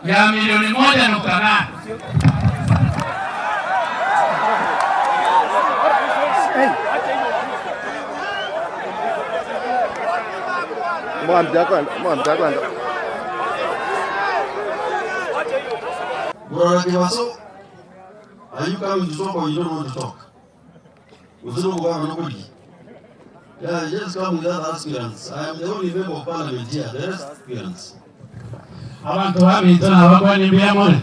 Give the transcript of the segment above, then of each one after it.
ya milioni 1.8. Morara Kebaso, are you coming to talk or you don't want to talk? Yeah, just come with other aspirants. I am the only member of parliament here, the rest aspirants. Abantu bamito nabakwana mbuya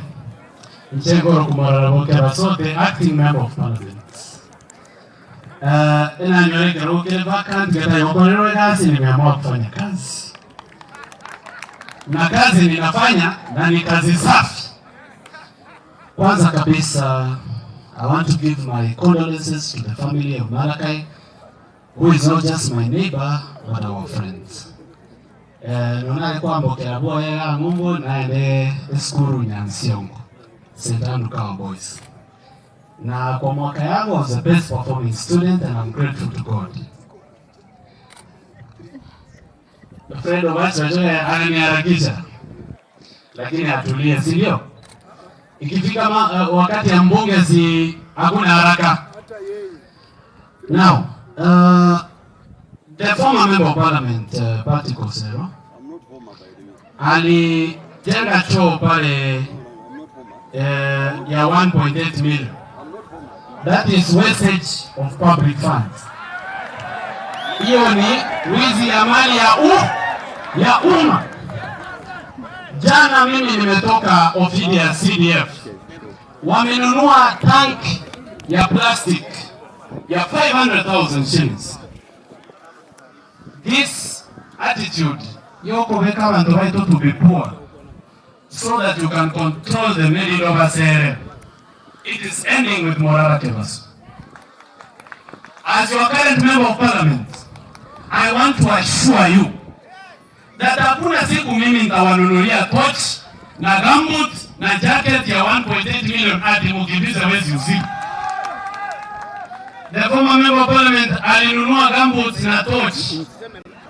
nchengoro kumorara Kebaso, the acting member of parliament. Inanyorekerukire vacant getayokorerwe kazi, nimeamua kufanya kazi na kazi ninafanya na ni kazi safi. Kwanza kabisa, I want to give my condolences to the family of Malachi, who is not just my neighbor but our friend. Nona kwambokera boya ng'umbu naende eskuru Nyansiongo, St. Andrew Kawa Boys. Na kwa mwaka yangu I was the best performing student and I'm grateful to God. Fred Obacha ananiharakisha, lakini atulie, si ndio? Ikifika wakati ya mbunge si hakuna haraka. Now, the former member of parliament, Patrick Osero, alijenga choo pale ya 1.8 million. That is wastage of public funds. Hiyo ni wizi ya mali ya umma. Jana mimi nimetoka ofisi ya CDF, wamenunua tank ya plastic ya 500,000 shillings. This attitude yokobeka abantu baitu to be poor so that you can control the middle of us. It is ending with Morara Kebaso. As your current member of parliament, I want to assure you that hakuna siku mimi nitawanunulia torch na gumboot na jacket ya 1.8 million ati mukimbize wezi usiku. The former member of parliament alinunua gumboots na torch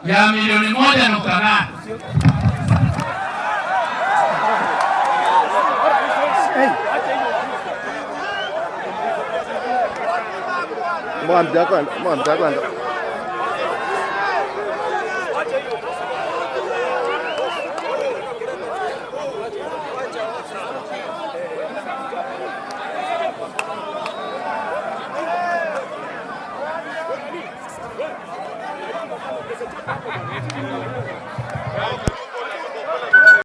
ya milioni 1.8.